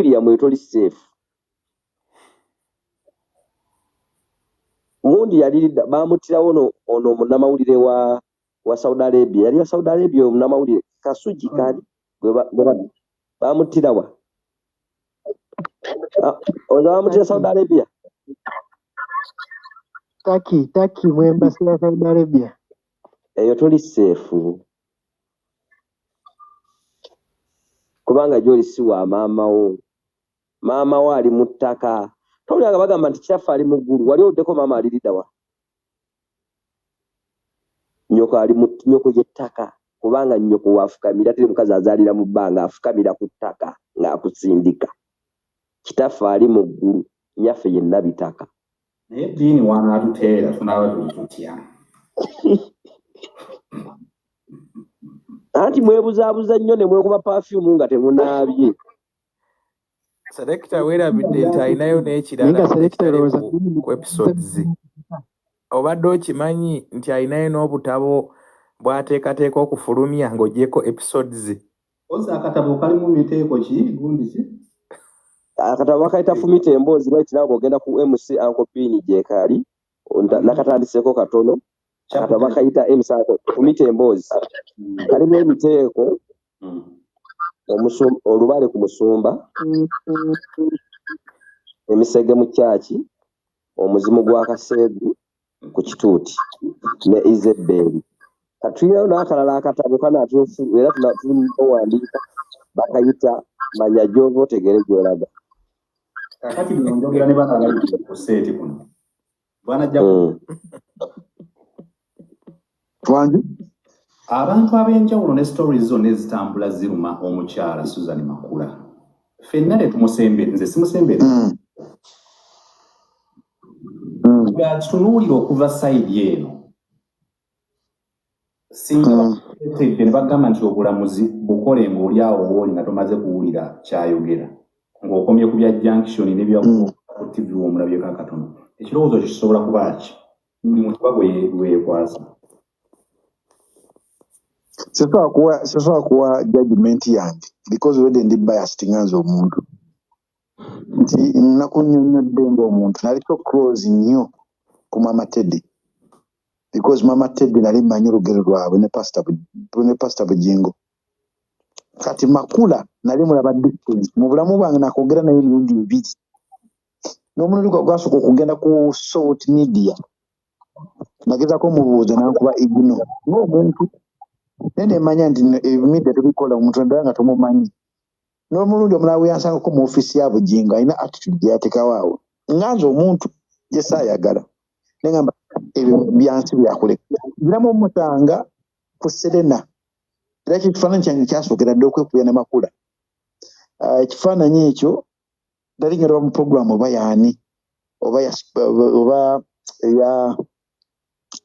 William etoli safe. Gundi yali bamuttirawo ono munnamawulire wa Saudi Arabia. Yali wa Saudi Arabia omunnamawulire Kasugi kali gwe bamuttirawa. Ono bamuttira Saudi Arabia. Turkey mu embassy ya Saudi Arabia. Eyo toli safe. Kubanga gy'oli si wa maama wo. Maama wo ali mu ttaka. Towulira nga bagamba nti kitaffe ali mu ggulu, wali owuddeko maama ali lidda wa? Nnyoko ali mu nnyoko y'ettaka, kubanga nnyoko w'afukamira, teri mukazi azaalira mu bbanga, afukamira ku ttaka ng'akusindika. Kitaffe ali mu ggulu, nnyaffe ye Nabitaka. Naye eddiini wanaatuteera tunaaba tuli tutya? Anti mwebuzaabuza nnyo ne mwekuba perfume nga temunaabye. Selector weerabidde nti alinayo n'ekirala ku episodes. Obadde okimanyi nti alinayo n'obutabo bw'ateekateeka okufulumya ng'oggyeko episodes. Oza akatabo kalimu miteeko ki gundi ki? Akatabo bakayita Fumita Emboozi, right now bw'ogenda ku MC Uncle Bean gy'ekaali, nakatandiseeko katono. Akatabo bakayita MC Uncle Fumita Emboozi. Kalimu emiteeko, olubaale ku musumba, emisege mu kyaki, omuzimu gwa Kaseegu ku kituuti ne Izebbeeri. Katulinayo n'akalala akatabo kanaatuufu era tulimuwandiika, bakayita Manya gy'ova otegeere gy'olaga. Kaakati bino njogera ne bano abali ku seeti kuno. Bwana Wangi? Abantu ab'enjawulo ne stories zonna ezitambula ziruma omukyala Susan Makula. Ffenna tetumusembere, nze simusembere. Kitunuulira okuva side eno. Singa bakuleetedde ne bagamba nti obulamuzi bukole ng'oli awo w'oli nga tomaze kuwulira ky'ayogera, ng'okomye ku bya junction ne bya ku TV w'omulabyeko akatono. Ekirowoozo kyo kisobola kuba ki? Buli muntu kuba gwe yeekwasa. Sisobola kuwa judgment yange because already ndi biased nga nze omuntu. Nti nakunnyonnyodde ng'omuntu nali so close nnyo ku Mama Teddy. Because Mama Teddy nali mmanyi olugero lwabwe ne Pastor Bugingo. Kati Makula nali mulaba distance. Mu bulamu bwange nakwogera naye emirundi ebiri. N'omulundi gwe gwasooka okugenda ku Salt Media, nagezaako omubuuza n'ankuba ignore ng'omuntu. Naye ne mmanya nti media tebikola omuntu naddala nga tomumanyi. N'omulundi omulala we yansangako mu ofiisi ya Bugingo alina attitude gye yateekawo awo. Nga nze omuntu gye saayagala. Ne ngamba ebyo byansi byakuleka. Nziramu omusanga ku Serena. Era ekyo ekifaananyi kyange kyasookera dda okwekubya ne Makula. Ekifaananyi ekyo nali ngenda mu program oba yaani oba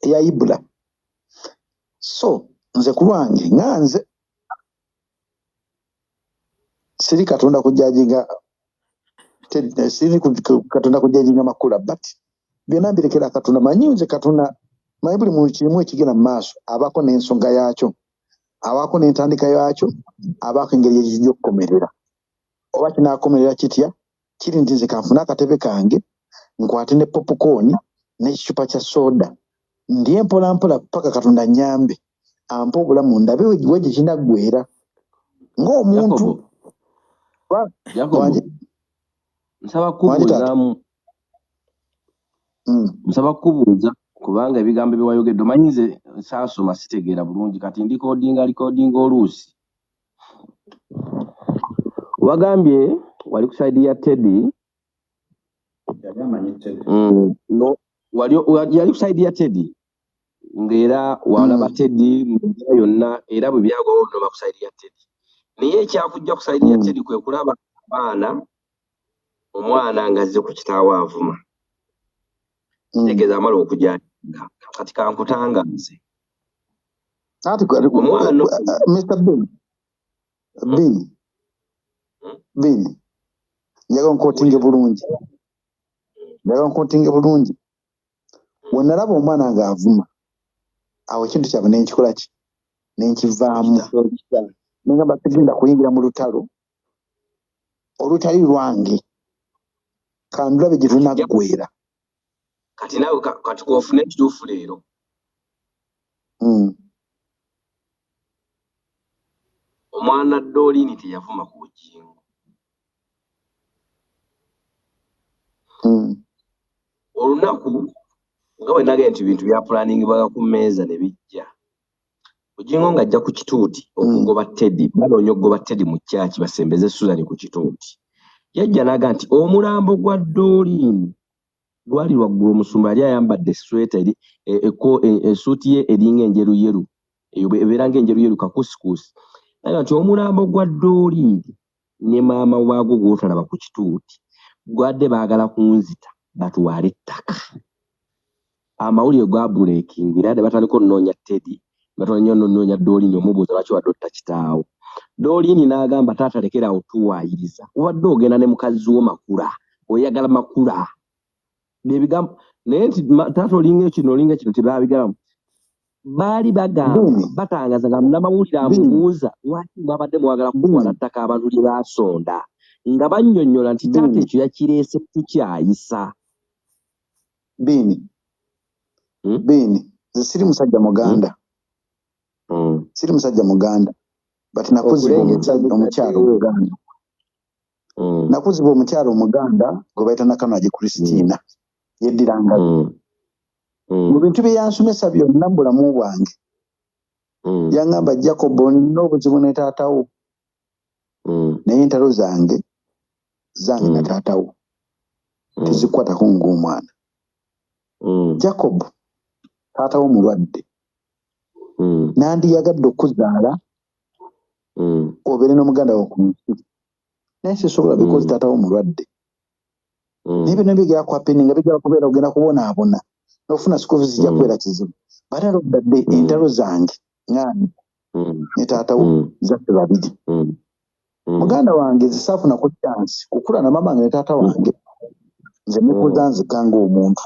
ya Ibula. So nze ku lwange nga nze siri Katonda kujajinga, siri Katonda kujajinga Makula, but byonna mbirekera Katonda. Manyi nze Katonda, manyi buli muntu kimu ekigenda mu maaso abaako n'ensonga yaakyo, abaako n'entandika yaakyo, abaako engeri ekijja okukomerera. Oba kinaakomerera kitya, kiri nti nze kanfune akatebe kange, nkwate ne popcorn n'ekicupa kya soda, ndye mpola mpola paka Katonda annyambe, ampe obulamu ndabe we gye kinaggweera. Ng'omuntu Jacob, nsaba kubuuzaamu. Nsaba kubuuza kubanga ebigambo bye wayogedde omanyi nze saasoma sitegeera bulungi, kati ndi recordinga oluusi. Wagambye wali ku side ya Teddy. Yali amanyi Teddy. No, yali ku side ya Teddy ng'era walaba Teddy mu mbeera yonna, era bwe byagwawo n'oba ku side ya Teddy. Naye ekyakujja ku side ya Teddy kwe kulaba abaana, omwana ng'azze ku kitaawe avuma. Kitegeeza amala okujanja. Kati kankutangaaze. Ati Omwana Mr. Ben. Ben. Ben. Njagala nkotinge bulungi. Njagala nkotinge bulungi. We nalaba omwana ng'avuma, awo ekintu kyabwe ne nkikola ki? Ne nkivaamu. Ne ngamba sigenda kuyingira mu lutalo. Olutali lwange kandulabe gye tunaggwera. Kati naawe kati kwofuna ekituufu leero. Omwana Doreen teyavuma ku Bugingo. Olunaku nga bwe nagambye nti bintu bya planning ku mmeeza ne bijja. Bugingo ng'ajja ku kituuti okugoba Teddy, banoonya okugoba Teddy mu kyaki basembeze Susan ku kituuti. Yajja n'agamba nti omulambo gwa Doreen gwali waggulu, omusumba yali ayambadde esweta eri essuuti ye eringa enjeruyeru, eyo ebeera ng'enjeruyeru kakusikuusi. N'agamba nti omulambo gwa Doreen ne maama waagwo gw'otalaba ku kituuti gwadde baagala kunzita batwale ettaka. Amawulire gabuleekingira ne batandika okunoonya Teddy, batandika okunoonya Doreen omubuuza lwaki wadde otta kitaawo. Doreen n'agamba taata lekera awo tuwaayiriza, obadde ogenda ne mukazi wo Makula, oyagala Makula. Bye bigambo naye nti taata olinga kino olinga kino tebaabigamba. Baali bagamba batangaza nga munnamawulire amubuuza lwaki mwabadde mwagala kutwala ttaka abantu lye baasonda, nga bannyonnyola nti taata ekyo yakireese tukyayisa. Biini. Biini, nze siri musajja muganda. Siri musajja muganda, but nakuzibwa omukyala omuganda. Nakuzibwa omukyala omuganda gwe bayita Nakanwagi Christina, yeddira Ngabi. Mu bintu bye yansomesa byonna mu bulamu bwange, yaŋŋamba, "Jacob, nina obuzibu ne taatawo, naye entalo zange zange na taatawo tezikwatako ng'omwana. Jacob, taatawo mulwadde, nandiyagadde okuzaala obeere n'omuganda wo ku nsi, naye sisobola because taatawo mulwadde. Naye byonna bigenda kuhappeninga, bijja kubeera, ogenda kubonaabona n'ofuna school fees, zijja kubeera kizibu. But at the end of the day, entalo zange ŋŋaani ne taatawo zaffe babiri. Muganda wange, nze saafunako chance kukula na maama wange ne taata wange. Nze nekuza nzika ng'omuntu.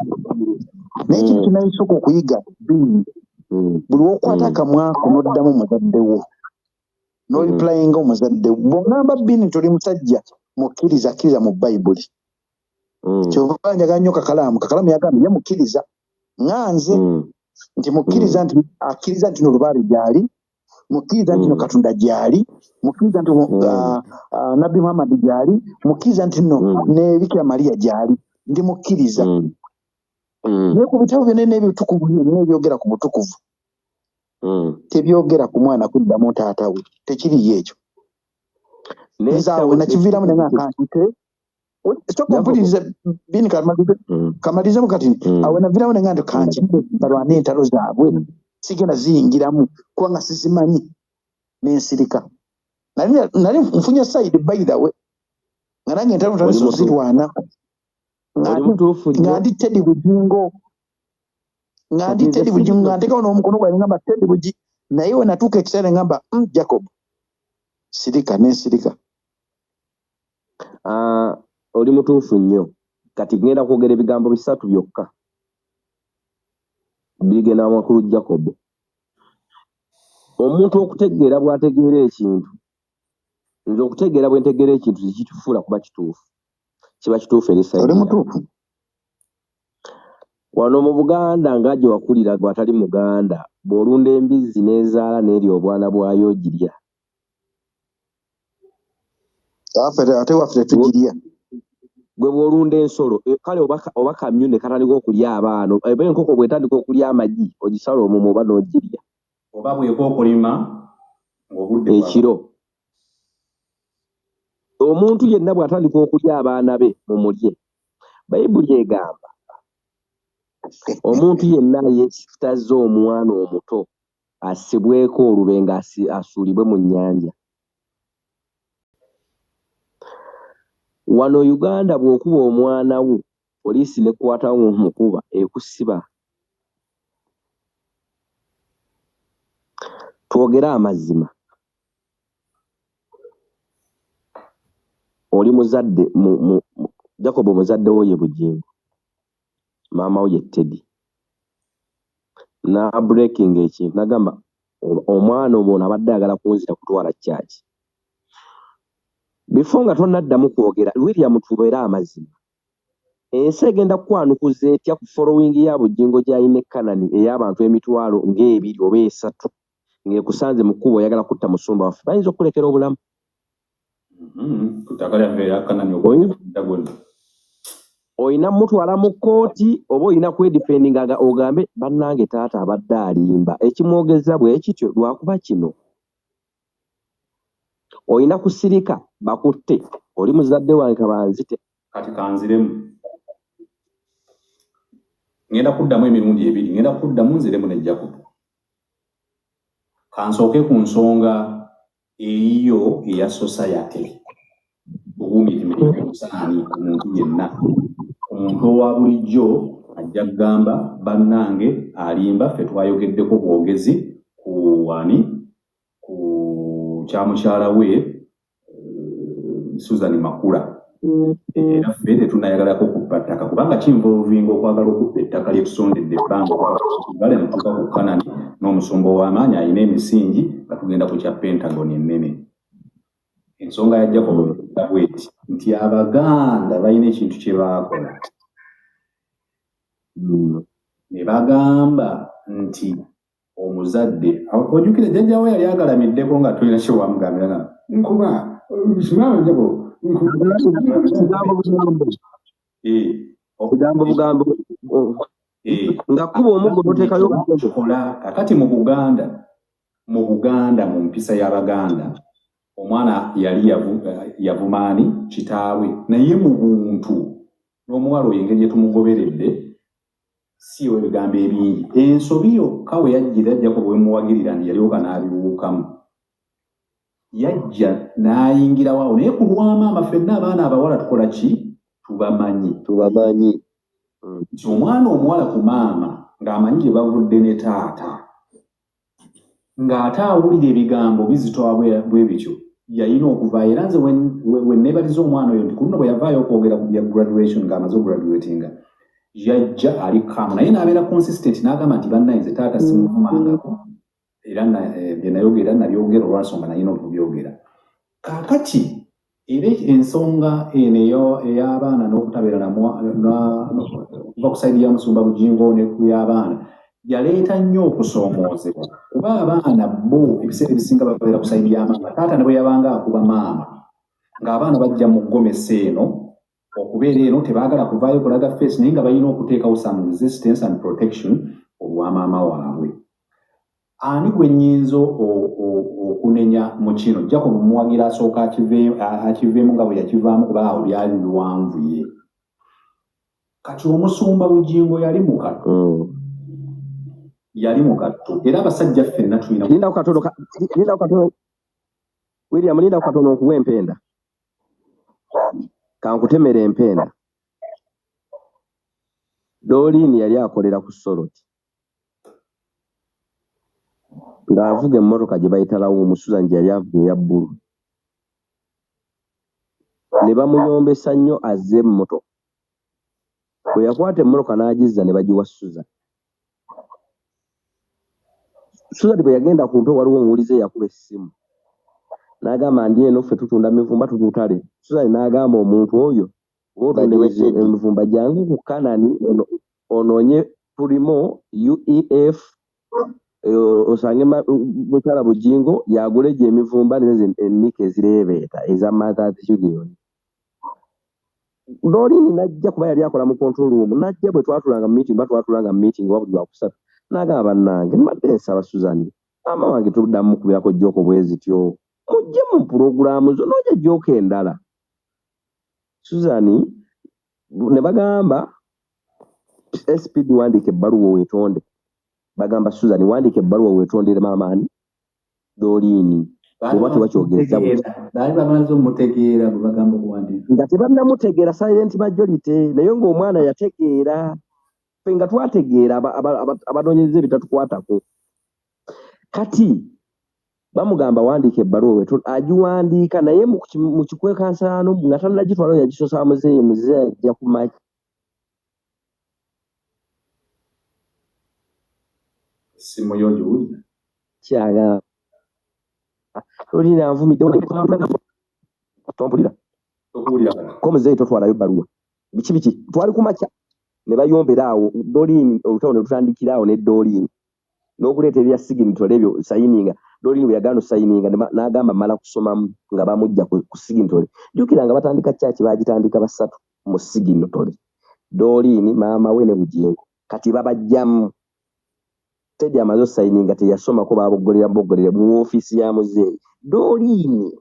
Naye ekintu kye nalisooka okuyiga, buli lw'okwata akamwako n'oddamu muzadde wo n'oreplyinga omuzadde wo, bw'ongamba Bini nti oli musajja mukkiriza, akkiriza mu Bayibuli, kyova njagala nnyo Kakalaamu. Kakalaamu yagambye ye mukkiriza nga nze, nti mukkiriza nti akkiriza nti no lubaale gy'ali, mukkiriza nti no Katonda gy'ali, mukkiriza nti Nabbi Muhammad gy'ali, mukkiriza nti no ne Bikira Mariya gy'ali, ndi mukkiriza. Naye ku bitabo byonna n'ebitukuvu byonna ebyogera ku butukuvu, tebyogera ku mwana kuddamu taata we, tekiriyo ekyo. Nze awo nakiviiramu ne nga kankite sooka mpulirize Bini, kamalirizemu kati. Awo naviiramu ne nga nti kankite balwane entalo zaabwe, sigenda ziyingiramu kubanga sizimanyi, nensirika. Nali nfunye side, by the way, nga nange entalo ntandise ozirwana nga ndi Teddy Bugingo, nga ndi Teddy Bugingo, nga ntekawo n'omukono gwange ngamba Teddy Bugi. Naye we natuuka ekiseera ngamba, Jacob, sirika," nensirika. Ah, oli mutuufu nnyo. Kati ngenda kwogera ebigambo bisatu byokka bigenda makulu. Jacob, omuntu okutegeera bw'ategeera ekintu, nze okutegeera bwe ntegeera ekintu tekitufuula kuba kituufu, kiba kituufu eri Oli mutuufu. Wano mu Buganda nga gye wakulira, gw'atali muganda, bw'olunda embizzi n'ezaala n'erya obwana bwayo, ogirya? Ate waffe tetugirya. Gwe bw'olunda ensolo, kale oba kamyu ne katandika okulya abaana, oba enkoko bw'etandika okulya amagi, ogisala omumwa oba n'ogirya? Oba bwekookolima ng'obudde Ekiro omuntu yenna bw'atandika okulya abaana be, mumulye. Bayibuli egamba omuntu yenna yeesitazza omwana omuto assibweko olubengo, asuulibwe mu nnyanja. Wano Uganda bw'okuba omwana wo, poliisi n'ekukwatawo ng'omukuba, ekusiba. Twogere amazima, oli muzadde Jacob, omuzadde wo ye Bugingo, maama wo ye Teddy. N'abreaking ekintu n'agamba omwana ono abadde ayagala kunzita kutwala kyaki. Before nga tonnaddamu kwogera, William, tubeere amazima. Ensi egenda kukwanukuza etya ku following ya Bugingo gy'alina e Kanani ey'abantu 20,000 oba 30,000, ng'ekusanze mu kkubo oyagala kutta musumba waffe? Bayinza okukulekera obulamu. Ku ttaka lyaffe erya Kanani. Okutagoni. Olina mutwala mu kkooti oba olina kwedefendinga nga ogambe, "Bannange, taata abadde alimba, ekimwogeza bwe kityo lwakuba kino." Olina kusirika bakutte, oli muzadde wange, kabanzite. Kati kanziremu, ngenda kuddamu emirundi ebiri, ngenda kuddamu nziremu ne Jacob. Kansooke ku nsonga eyiyo eya society. Buguumi emirembe musaani omuntu yenna, omuntu owa bulijjo ajja kugamba, "Bannange, alimba, ffe twayogeddeko bwogezi ku ani, ku kya mukyala we Susan Makula, era ffe tetunayagalako kubba ttaka, kubanga kinvolvinga okwagala okubba ettaka lyetusondedde ebbanga bale netuuka ku Kanani n'omusumba ow'amaanyi alina emisingi nga tugenda ku kya Pentagon ennene." Ensonga ya Jacob bweti nti Abaganda balina ekintu kye baakola ne bagamba nti omuzadde, ojjukire jjajjawe yali agalamiddeko nga tolina kye wamugambira na nkuba simama Jacob. Kigambo bugambo. Kigambo bugambo. Nga kuba omuggo noteekayo. Kola kakati mu Buganda, mu mpisa y'Abaganda, omwana yali yavumaani kitaawe, naye mu buntu n'omuwala oyo engeri gye tumugoberedde si ebigambo ebingi. Ensobi yokka we yajjira Jacob wemuwagirira nti yalyoka n'abiwuukamu, yajja n'ayingirawo awo, naye ku lwamaama ffenna abaana abawala tukola ki? Tubamanyi. Tubamanyi. Nti omwana omuwala ku maama ng'amanyi gye bavudde ne taata, ng'ate awulira ebigambo bizitowa bwe bityo, yalina okuvaayo. Era nze we neebaliza omwana oyo nti ku luno bwe yavaayo okwogera ku bya graduation, ng'amaze ograduatinga, yajja ali calm, naye n'abeera consistent n'agamba nti, "Bannaye, nze taata simuvumangako, era bye nayogera nabyogera olwansonga nalina okubyogera." Kaakati era ensonga eno ey'abaana n'okutabeera okuva ku side ya musumba Bugingo ne ku y'abaana yaleeta nnyo okusoomoozebwa, kuba abaana bo ebiseera ebisinga babeera ku side ya maama. Taata ne bwe yabanga akuba maama, ng'abaana bajja mu gomesi eno okubeera eno, tebaagala kuvaayo kulaga face, naye nga balina okuteekawo some resistance and protection olwa maama waabwe. Ani gwe nnyinza okunenya mu kino? Jacob muwagira asooka akiveemu nga bwe yakivaamu, kuba awo byali biwanvuye. Kati omusumba Bugingo yali mu katto, yali mu katto, era abasajja ffenna tulina Lindako katono, lindako katono, William, lindako katono nkuwa empenda, kankutemera empenda. Doreen yali akolera ku Soroti ng'avuga emmotoka gye bayita Lawumu. Susan gye yali avuga eya bbulu, ne bamuyombesa nnyo azze emmotoka. Bwe yakwata emmotoka n'agizza ne bagiwa Susan. Susan bwe yagenda ku mpewo, waliwo omuwulize eyakuba essimu n'agamba, "Ndi eno, ffe tutunda mivumba, tututale." Susan n'agamba omuntu oyo, "Oba otunda Bagiwe Teddy. emivumba, jangu ku Kanani onoonye tulimo UEF, osange mukyala Bugingo yagula egyo emivumba nezo ennika ezireebeeta eza Mothers Union." Doreen najja, kuba yali akola mu control room, najja bwe twatulanga mu meeting, ba twatulanga mu meeting oba buli Lwakusatu, n'agamba, "Bannange, mbadde nsaba Susan, maama wange tuddamu mukubirako joke bwe zityo, mujje mu pulogulaamu zo n'ojja joke endala." Susan ne bagamba SPD, "Wandiika ebbaluwa weetonde." Bagamba Susan, "Wandiika ebbaluwa weetondere maama ani, Doreen, oba tewakyogereza bwe." Baali bamaze omutegeera bwe bagamba okuwandiika? Nga tebannamutegeera, silent majority, naye ng'omwana yategeera, ffe nga twategeera abanoonyereza ebitatukwatako. Kati bamugamba, "Wandiika ebbaluwa weetonde." Agiwandiika, naye mu kikwekansano nga tannagitwala, yagisosa muzeeyi. Muzeeyi ajja ku makya. Essimu yo ogiwulira? Kyagamba, "Olina nvumidde." Tompulira? Tokuwulira. Ko muzeeyi totwalayo bbaluwa, biki biki, twali kumakya ne bayombera awo Dolini, olutalo ne lutandikira awo ne Dolini n'okuleeta ebya signatory ebyo sayininga. Dolini bwe yagaana osayininga n'agamba mmala kusomamu, nga bamujja ku signatory. Jjukira nga batandika kyaki, baagitandika basatu mu signatory, Dolini, maama we ne Bugingo. Kati babajjamu, Teddy amaze osayininga, teyasomako, baboggolera boggolera mu woofiisi ya muzeeyi. Dolini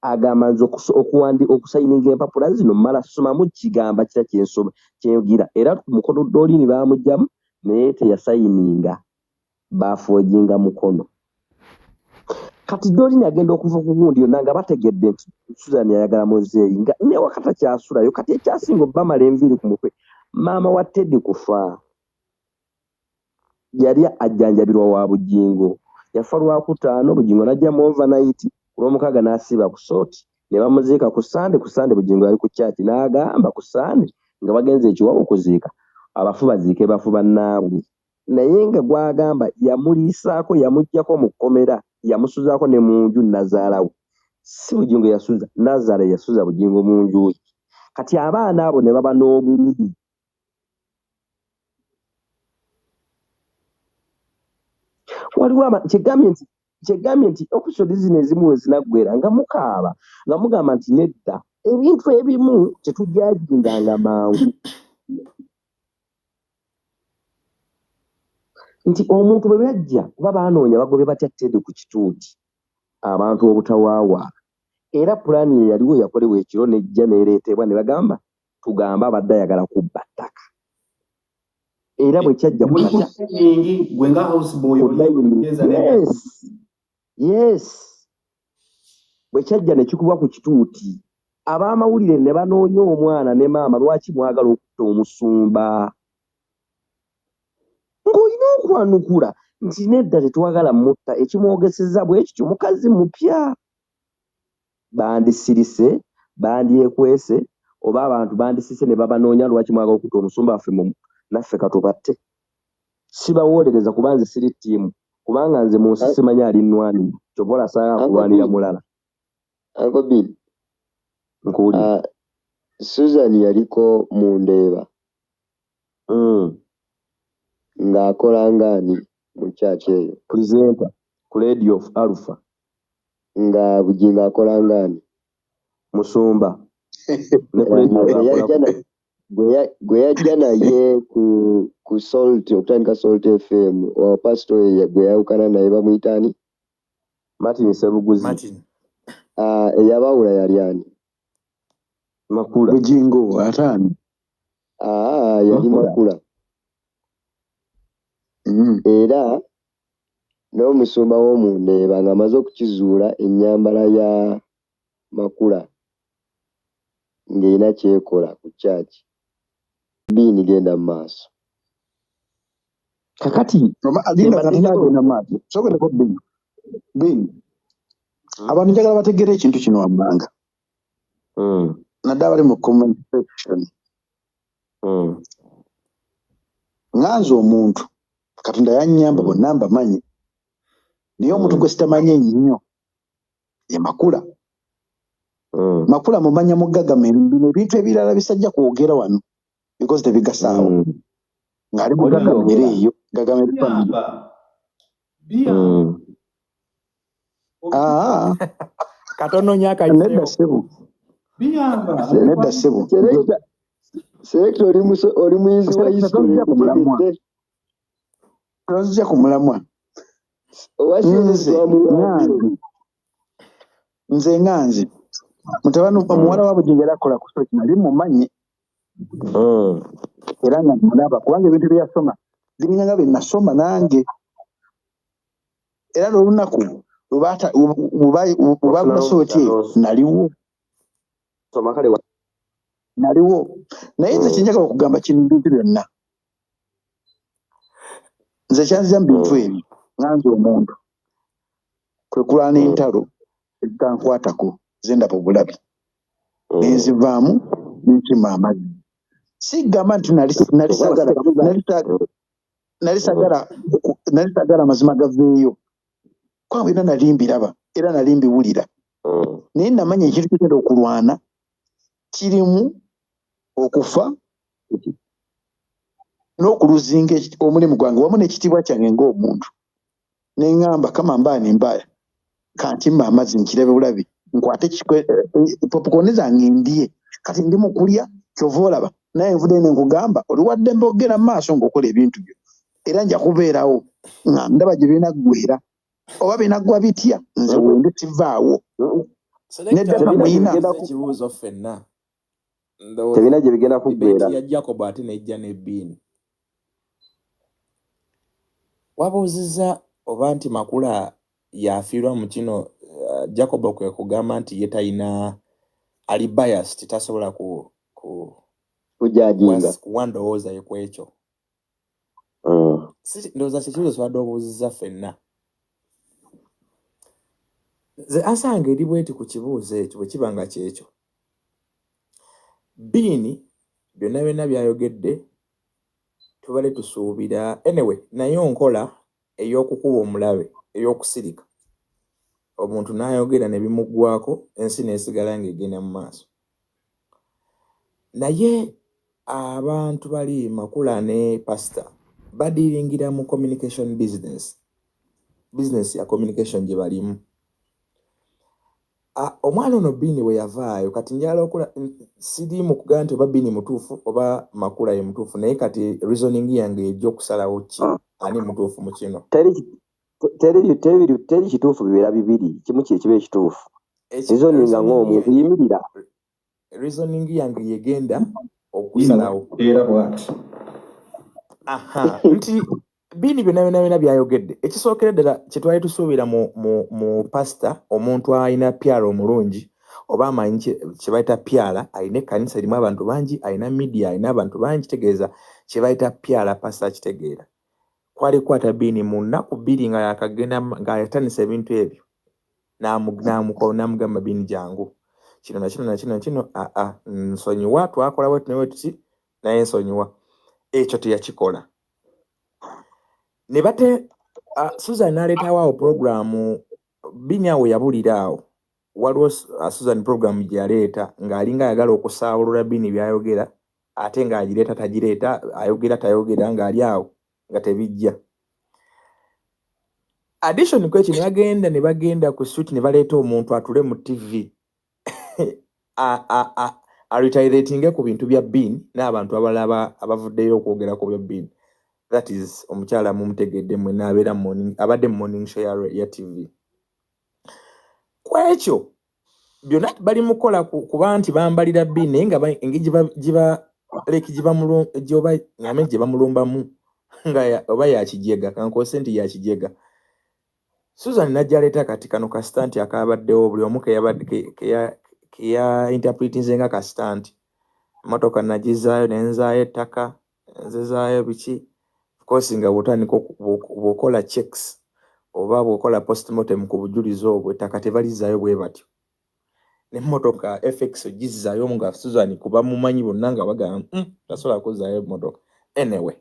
agamba nze okusayininga empapula zino mmala somamu kigamba kitya kyensoma kyengira. Era ku mukono Dolini baamugjamu, naye teyasayininga, bafoojinga mukono. Kati Dolini agenda okuva ku gundi yonna nga bategedde nti Susan ayagala muzeeyi, nga newaka takyasulayo. Kati ekyasinga obbamala enviiri ku mutwe, maama wa Teddy kufa, yali ajjanjabirwa wa Bugingo, yafa Lwakutaano, Bugingo n'ajja mu overnight ku Lwomukaaga n'asiiba ku sooti ne bamuziika ku Sande. Ku Sande Bugingo yali ku kyaki, n'agamba ku Sande nga bagenze ekiwawo okuziika abafu, baziike bafu bannaabwe. Naye nga gwagamba yamuliisaako, yamuggyako mu kkomera, yamusuzaako ne mu nju nazaalawe. Si Bugingo yasuza nazaala, yasuza Bugingo mu nju ye. Kati abaana abo ne baba n'obulumi. Waliwo kyegambye nti episode zino ezimu we zinaggwera nga mukaaba, nga mugamba nti nedda, ebintu ebimu tetujajinganga mangu, nti omuntu bwe bajja kuba banoonya bagobe batya Teddy ku kituuti, abantu obutawaawa. Era pulaani ye yaliwo yakolebwa ekiro, nejja neereetebwa ne bagamba tugambe abadde ayagala kubba ttaka. Era bwe kyajja Muli ku kumakya dining, gwe nga houseboy ku oli dining. otegeeza ne Yes, bwe kyajja ne kikubwa ku kituuti, ab'amawulire ne banoonya omwana ne maama, lwaki mwagala okutta omusumba? Ng'olina okwanukula nti nedda, tetwagala mutta, ekimwogeseza bwe kityo mukazi mupya. Bandisirise, bandyekwese, oba abantu bandisise ne babanoonya, lwaki mwagala okutta omusumba waffe? Naffe katubatte. Sibawolereza kuba nze siri ttiimu, kubanga nze mu nsi simanyi ali nnwanira, kyova olasaagala Uncle kulwanira Bill. Mulala. Uncle Bill. Nkuwulira. Susan yaliko mu Ndeeba ng'akola ngaani mu kyaki eyo? Presenter ku Radio of Alpha. Nga Bugingo akola ngaani? Musumba ne ku radio. Gwe yajja Akola. Gwe yajja naye ku Salt, okutandika Salt FM, wa pastor oyo gwe yawukana naye bamuyita ani? Martin Sebuguzi. Martin. Eyabawula yali ani? Makula. Bugingo ataano. Yali Makula. Makula. Era n'omusumba w'omundeeba ng'amaze okukizuula ennyambala ya Makula ng'erina kyekola ku kyaki biini genda mu maaso. Kakati Linda, kyembadde kati njagala nagenda maaso, sogereko Bini. Bini, abantu njagala bategeere ekintu kino wammanga, naddala bali mu comment section. Nganze omuntu Katonda yannyamba, bonna mbamanyi, naye omuntu gwe sitamanyi ennyo ye Makula. Makula mumanya mu Gagamel. Bino ebintu ebirala bisajja kwogera wano because tebigasaawo. Ng'ali mu Oli Gagamel byogera. eyo Gagamel family. Biyamba, biyamba. Aa. Katono nnyo Nedda. akayiseewo. Ssebo. Biyamba. Nedda ssebo. Selector, oli muyizi wa Selector, history. tonzija ku mulamwa. Nkutegedde. Tonzija ku mulamwa. Owa CNS Nze twamuwambye. nganze, nze nga nze mutabani, omuwala wa Bugingo yali akola ku soki, nali mumanyi era nga mulaba, kubanga ebintu bye yasoma biringa nga bye nasoma nange. Era n'olunaku lwe bagula sooti eyo naliwo. Soma kale. Naliwo, naye nze kyenjagala okugamba kino, bintu byonna nze kyanzija mu bintu ebyo nga nze omuntu kwe kulwana entalo ezitankwatako, zendaba obulabi nenzivaamu nenkima amazzi. Sigamba nti nali sagala nali sagala amazima gaveeyo, kubanga byonna nali mbiraba era nali mbiwulira. Naye namanya ekintu kyogenda okulwana kirimu okufa n'okuluzinga omulimu gwange wamu n'ekitiibwa kyange ng'omuntu. Neŋŋamba kama mbaani mbaya kantimba amazzi nkirabe bulabi nkwate popcorn zange ndye. Kati ndi mu kulya kyova olaba naye nvudde ne nkugamba oli waddembe okugenda mu maaso ng'okola ebintu byo era nja kubeerawo nga ndaba gye binaggwera oba binaggwa bitya nze wendi sivaawo. Selector, Nedda muyina muyina. ekibuuzo ffenna. Ndowooza Tebina gye bigenda debate kuggwera. ya Jacob ate nejja ne Bean. Wabuuzizza oba nti Makula yafiirwa mu kino, Jacob kwe kugamba nti ye talina, ali biased, tasobola ku ku kujajinga kuwa ndowooza ye ku ekyo. Si ndowooza kye kibuuzo kibadde obuuzizza ffenna. Nze answer eri bweti ku kibuuzo ekyo bwe kiba nga kyekyo. Bean byonna byonna by'ayogedde tubadde tusuubira anyway naye nkola ey'okukuba omulabe ey'okusirika omuntu n'ayogera ne bimuggwako ensi n'esigala ng'egenda mu maaso. Naye abantu bali Makula ne Pastor badiringira mu communication business, business ya communication gye balimu. Omwana ono Bean bwe yavaayo kati njagala okula siri mu kugamba nti oba Bean mutuufu oba Makula ye mutuufu naye kati reasoning yange ejja okusalawo ki ani mutuufu mu kino. Teri teri teri kituufu bibeera bibiri kimu kye kiba ekituufu. Reasoning Reasoning ng'omuntu yimirira. Reasoning yange yegenda okusalawo. Era bw'ati. Aha, nti Bean byonna byonna byonna byayogedde ekisookera ddala kye twali tusuubira mu pasita omuntu alina PR omulungi oba amanyi kye bayita PR, alina ekkanisa erimu abantu bangi, alina media, alina abantu bangi, kitegeeza kye bayita PR pasita akitegeera. Kwali kukwata Bean mu nnaku 2 nga yakagenda nga yatandisa ebintu ebyo n'amugamba Bean jangu kino na kino na kino na kino, aa nsonyiwa twakola bwe tuti ne bwe tuti naye nsonyiwa. Ekyo teyakikola. Ne bate Susan n'aleetawo awo puroguramu Bean awo yabulira awo waliwo Susan program gye yaleeta ng'alinga ayagala okusaawulula Bean by'ayogera ate ng'agireeta tagireeta ayogera tayogera ng'ali awo nga tebijja. Addition ku ekyo ne bagenda ku street ne baleeta omuntu atule mu TV aretaliatinge ku bintu bya Bean n'abantu abalala abavuddeyo okwogera ku bya Bean. That is omukyala mumutegedde mwenna abeera morning, abadde mu morning show ya TV. Ku ekyo byonna bali mu kukola kuba nti bambalira Bean naye nga engeri like gyoba ngambe gye bamulumbamu nga oba yakijega kankozese nti yakijega. Susan n'ajja aleeta kati kano ka stunt akabaddewo buli omu keya interpretinze nga ka stunt. Emmotoka nagizaayo ne nzaayo ettaka nzizaayo biki. Of course nga bw'otandika bw'okola checks oba bw'okola postmortem ku bujulizi obwo ettaka tebalizzaayo bwe batyo. N'emmotoka FX ogizzaayo nga Susan kuba mumanyi bonna nga bagamba tasobola kuzzaayo emmotoka. Anyway,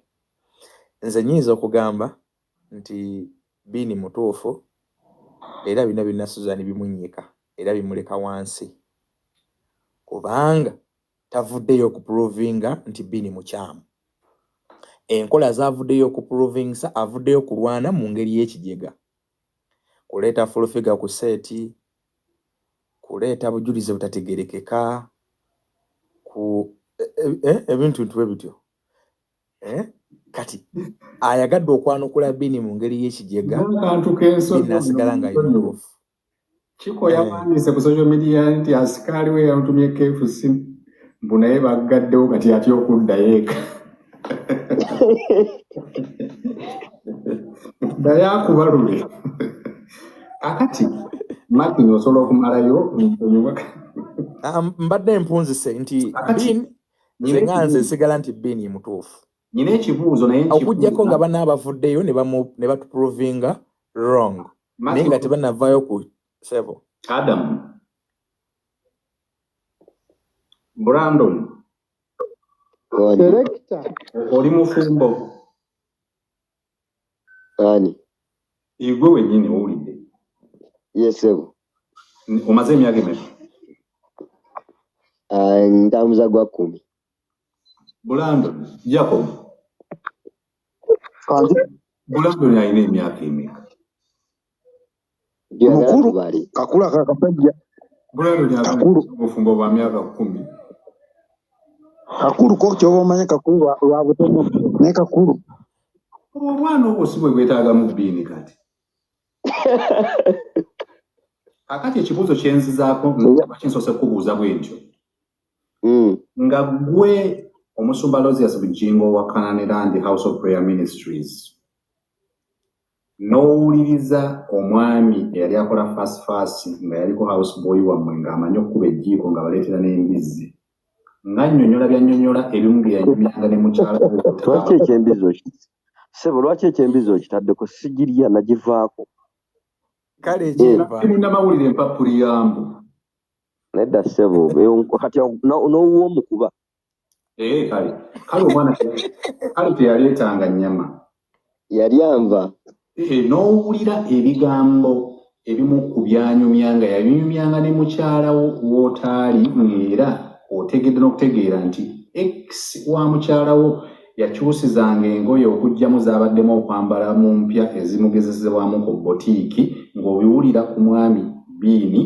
nze nnyinza okugamba nti Bean mutuufu era bino byonna Susan bimunnyika era bimuleka wansi kubanga tavuddeyo okuprovinga nti Bean mukyamu. Enkola z'avuddeyo okuprovingisa avuddeyo kulwana mu ngeri y'ekijega. Kuleeta full figure ku set, kuleeta bujulizi butategeerekeka, ku ebintu bwe bityo. Kati ayagadde okwanukula Bean mu ngeri y'ekijega, N'akantu k'ensonyi Bean n'asigala nga ye mutuufu. Kiko yawandiise ku social media nti asikaali we yamutumye KFC mbu naye baggaddewo kati atya okuddayo eka. Naye akubalule. Akati Martin osobola okumalayo nsonyiwa. Mbadde mpunzise nti Bean nze nga nze nsigala nti Bean mutuufu. Nina ekibuuzo naye Okuggyako nga banna abavuddeyo ne batuprovinga wrong. Naye nga tebannavaayo ku sebo. Adam. Brandon. Selector. Oli mufumbo. Ani? Igwe wennyini owulidde. Yes, sebo. Omaze emyaka emeka? Ntambuza gwa 10. Bulandon, Jacob. Bulandon alina emyaka emeka? Mukulu, kakulu akakasajja. Bulandon kakulu. Obufumbo bwa myaka 10. Kakulu ko kyoba omanya kakulu lwa butemu naye kakulu. Obwana obwo si bwe bwetaagamu bbiini kati. Kakati ekibuuzo kye nzizaako lwaki nsoose kukubuuza bwe ntyo. Nga ggwe omusumba Aloysius Bugingo wa Canaan Land House of Prayer Ministries n'owuliriza omwami eyali akola fast fast nga yaliko house boy wammwe ng'amanyi okukuba ejjiiko nga baleetera n'embizzi ng'annyonnyola byannyonnyola ebimu bye yanyumyanga ne mukyala we. Lwaki ekyembizzi ssebo, lwaki ekyembizzi okitaddeko? Sigirya, nagivaako. Kale ekyeva. Munnamawulire empapuli yambu. Nedda ssebo, kati n'owuwa omukuba. Kale kale omwana kale teyaleetanga nnyama. Yali anva. N'owulira ebigambo ebimu ku byanyumyanga, yabinyumyanga ne mukyala wo w'otaali, ng'era otegedde n'okutegeera nti ex wa mukyala wo yakyusizanga engoye okuggyamu z'abaddemu okwambala mu mpya ezimugezesebwamu ku botiiki, ng'obiwulira ku mwami Biini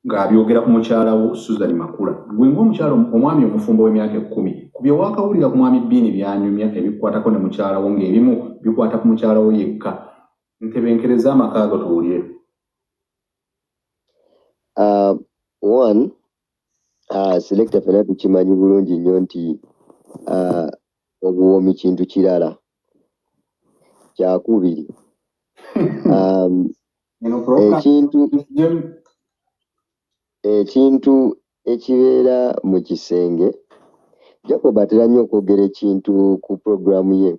ng'abyogera ku mukyala wo Susan Makula. Gwe ng'omukyala omwami omufumbo w'emyaka 10, ku bye waakawulira ku mwami Biini byanyumya ebikwatako ne mukyala wo, ng'ebimu bikwata ku mukyala wo yekka. Ntebenkereza amaka ago tuwulire. One, selector, ffenna tukimanyi bulungi nnyo nti obuwoomi kintu kirala. Kyakubiri, ekintu ekibeera mu kisenge, Jacob atera nnyo okwogera ekintu ku puroguramu ye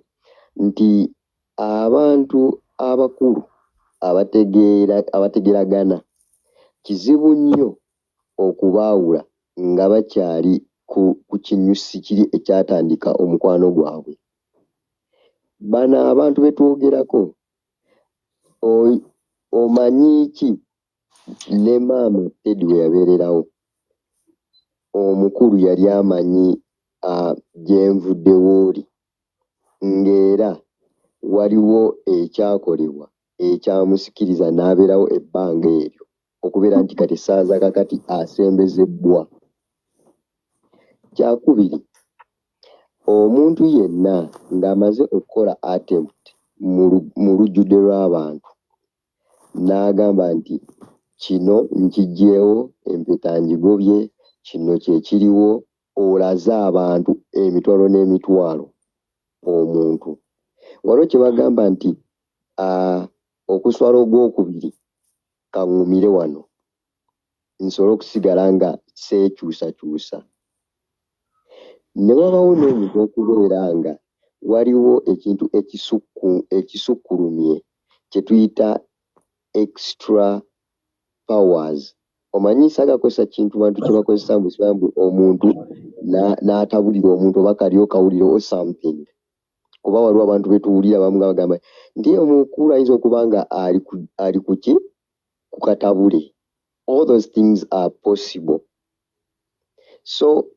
nti abantu abakulu abategeeragana kizibu nnyo okubaawula nga bakyali ku kinyusi kiri ekyatandika omukwano gwabwe. Bano abantu be twogerako, omanyi ki ne maama Teddy we yabeererawo, omukulu yali amanyi gye nvudde w'oli, ng'era waliwo ekyakolebwa ekyamusikiriza n'abeerawo ebbanga eryo okubeera nti kati essaawa kakati asembezebbwa. Kyakubiri, omuntu yenna ng'amaze okukola attempt mu lujjudde lw'abantu n'agamba nti kino nkiggyeewo, empeta ngigobye, kino kye kiriwo, olaze abantu emitwalo n'emitwalo omuntu. Waliwo kye bagamba nti okuswala ogwokubiri kaŋŋumire wano nsobole okusigala nga seekyusakyusa. Ne wabawo n'omuntu okubeera nga waliwo ekintu ekisukkulumye kye tuyita extra powers. Omanyi saagala kukozesa kintu bantu kye bakozesa mbu simanyi mbu omuntu n'atabulira omuntu oba kali okawulire or something. Kuba waliwo abantu be tuwulira abamu nga bagamba nti omukulu ayinza okuba nga ali ku ki? Ku katabule. All those things are possible. So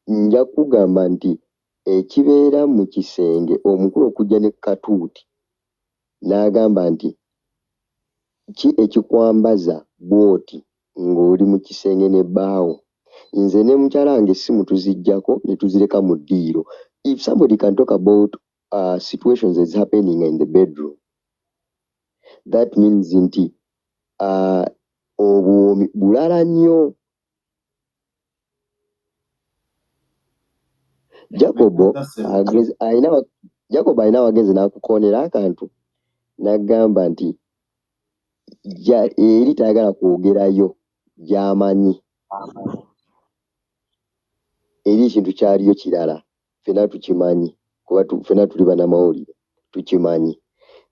nja kugamba nti ekibeera mu kisenge omukulu okujja ne katuuti n'agamba nti ki ekikwambaza bw'oti ng'oli mu kisenge ne bbaawo. Nze ne mukyala wange essimu tuziggyako ne tuzireka mu ddiiro. If somebody can talk about situations that's happening in the bedroom, that means nti obuwoomi bulala nnyo. Jacob alina abagenzi n'akukoonera akantu n'agamba nti eri tayagala kwogerayo gy'amanyi. Eri ekintu kyaliyo kirala, ffenna tukimanyi kuba ffenna tuli bannamawulire tukimanyi.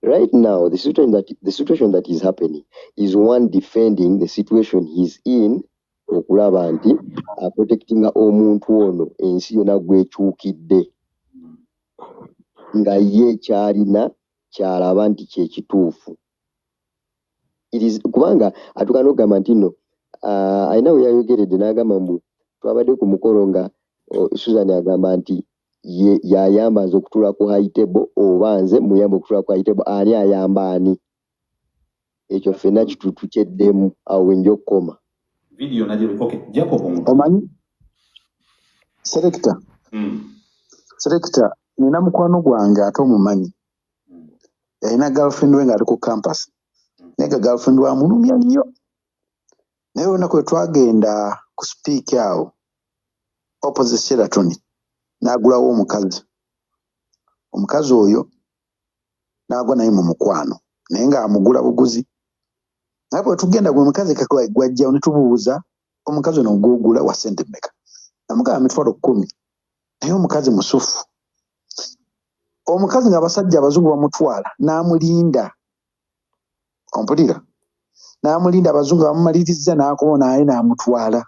Right now, the situation that is happening is one defending the situation he's in, okulaba nti aprotectinga omuntu ono ensi yonna gwekyukidde nga ye kyalina kyalaba nti kye kituufu. It is kubanga atuuka n'okugamba nti nno alina we yayogeredde n'agamba mbu twabadde ku mukolo nga Susan agamba nti ye yayamba nze okutuula ku high table oba nze muyamba okutuula ku high table. Ani ayamba ani? Ekyo ffenna kitukyeddemu awo wenja okukoma. Video nagyo, okay, Jacob Omutu. Omanyi selector, selector, nina mukwano gwange ate omumanyi, yalina girlfriend we ng'ali ku campus, naye nga girlfriend we amulumya nnyo. Naye olunaku lwe twagenda ku Speke awo opposite Sheraton, n'agulawo omukazi. Omukazi oyo n'agwa naye mu mukwano, naye ng'amugula buguzi. Naye bwe tugenda gwe mukazi gwajjawo ne tubuuza, omukazi ono gwogula wa ssente mmeka? Namugamba 100,000. Naye omukazi musufu, omukazi ng'abasajja abazungu bamutwala n'amulinda, ompulira, n'amulinda, abazungu bamumaliriza n'akomawo naye n'amutwala.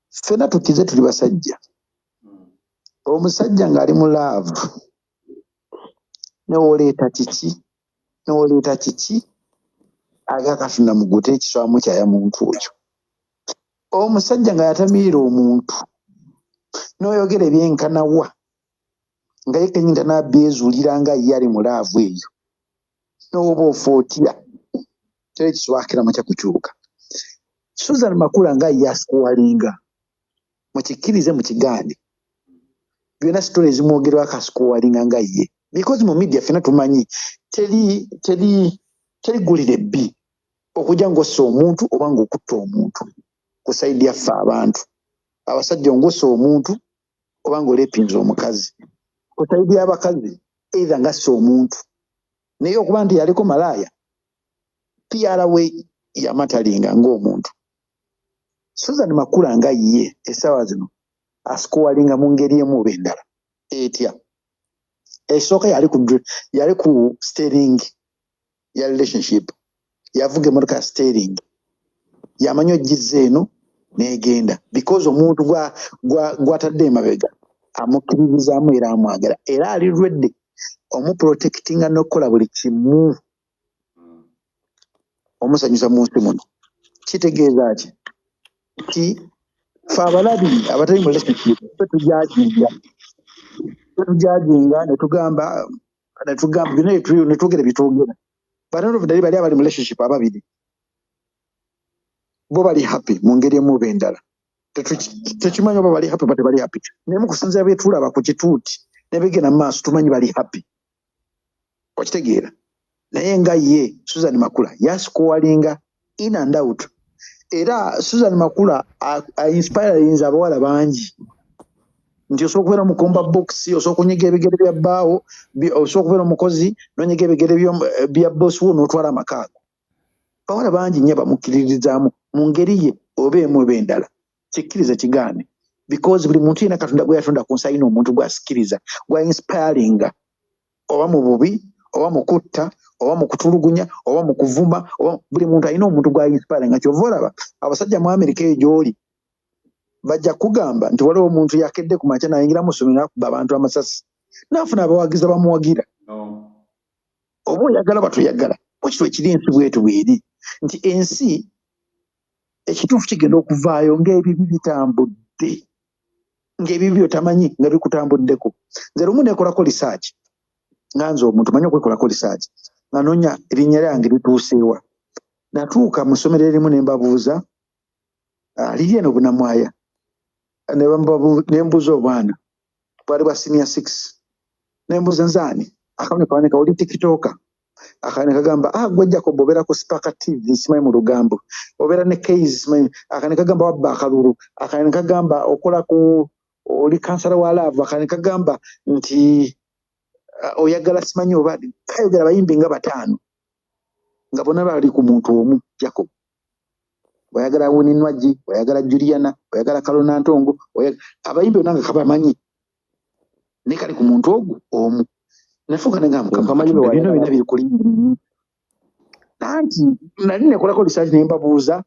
Ffenna tukize tuli basajja. Omusajja ng'ali mu love, newoleeta kiki, newoleeta kiki, aga Katonda mugute ekisobola mukyaya muntu oyo. Omusajja nga yatamiira omuntu, n'oyogera ebyenkanawa nga ye kenyini tanabyezuulira nga ye ali mu love eyo, n'oba ofa otya, teri kisobokera makya kukyuka. Susan Makula nga ye ascoringa, mukikkirize mukigaane, byonna story ezimwogerwako ascoringa nga ye, because mu media ffenna tumanyi teri teri teri ggulire bbi okujja ng'ossa omuntu oba ng'okutta omuntu. Ku side yaffe abantu abasajja, ng'ossa omuntu oba ng'olepinza omukazi. Ku side y'abakazi, either ng'assa omuntu. Naye okuba nti yaliko malaaya, PR we yamatalinga ng'omuntu. Susan Makula nga ye essaawa zino ascoringa mu ngeri emu oba endala. Etya? Esooka, yali ku steering ya relationship, yavuga emotoka ya steering, yamanyi ogiza eno n'egenda, because omuntu gw'atadde emabega amukkiririzaamu era amwagala era ali ready omuprotectinga n'okukola buli kimu omusanyusa mu nsi muno. Kitegeeza ki? Nti fe abalabi abatali mu relationship, fe tujudginga ne tugamba byonna ne twogera byetwogera, but not of the bali abali mu relationship ababiri bo bali happy mu ngeri emu oba endala. Tekimanyi oba bali happy oba tebali happy, naye mu kusinziira bye tulaba ku kituuti nebigenda mu maaso, tumanyi bali happy, okitegeera? Naye nga ye Susan Makula yascoringa in and out. Era Susan Makula ainspirinze abawala bangi nti osobola okubeera mukomba box, osobola okunyiga ebigere bya bbaawo, osobola okubeera omukozi n'onyiga ebigere bya boss wo n'otwala amakaago. Bawala bangi nnyo bamukkiririzaamu mu ngeri ye oba emu oba endala, kikkiriza kigaane, because buli muntu yenna Katonda gwe yatonda ku nsi alina omuntu gw'asikiriza, gwa inspiringa, oba mu bubi oba mu kutta oba mu kutulugunya oba mu kuvuma oba buli muntu alina omuntu gwa inspiringa. Kyova olaba abasajja mu Amerika eyo gy'oli bajja kugamba nti waliwo omuntu yakedde ku makya nayingira mu ssomero n'akuba abantu amasasi n'afuna abawagizi abamuwagira. Oba oyagala oba toyagala, bwekityo ekiri. Ensi bwetu bweri nti ensi ekituufu kigenda okuvaayo ng'ebibi bitambudde, ng'ebibi byotamanyi nga bikutambuddeko. Nze lumu nekolako research, nga nze omuntu manyi okwekolako research, nga noonya erinnya lyange lituuseewa. Natuuka mu ssomero erimu ne mbabuuza, liri eno Bunamwaya, ne mbuuza obwana bwali bwa senior six, ne mbuuza nzaani. Akamu kawanika, oli TikToker. Akane kagamba, ah, gwe Jacob obeera ku Spark TV, simanyi mu lugambo obeera ne Case, simanyi. Akane kagamba wabba akalulu. Akane kagamba okola ku oli kansala wa love. Akane kagamba nti oyagala simanyi oba kayogera abayimbi nga bataano nga bonna bali ku muntu omu Jacob. Oyagala Winnie Nwagi, oyagala Juliana, oyagala Kalona Ntongo, abayimbi bonna nga kabamanyi, naye kali ku muntu ogwo omu. Nafuuka nenga Mukama Okamanyi Katonda, bwe byonna wayagala. Byonna biri kuli anti nali nekolako research ne mbabuuza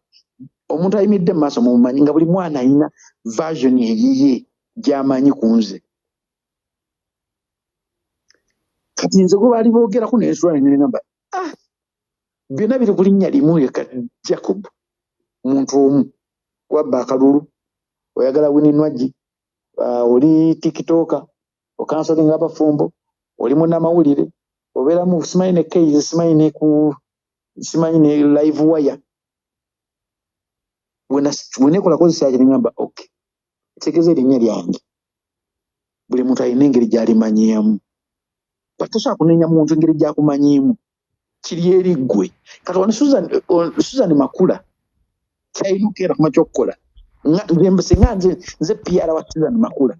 omuntu ayimiridde mu maaso mumumanyi, nga buli mwana alina version eyiye gy'amanyi ku nze. Kati nze gwe baali boogerako nensula nengamba, ah, Byonna biri ku linnya limu yekka, Jacob. Omuntu omu wabba akalulu, oyagala Winnie Nwagi, oli TikToker, ocounselinga abafumbo, oli munnamawulire, obeeramu simanyi ne case, simanyi ne ku simanyi ne live wire. Wenekola kozesa kye ngamba, okay, kitegeeza erinnya lyange buli muntu alina engeri gy'alimanyeemu. But tosobola kunenya muntu engeri gy'akumanyiimu, kiri eri ggwe. Kati wano Susan Makula kyalina okukeera kuma kyokkola, singa nze PR wa Susan Makula.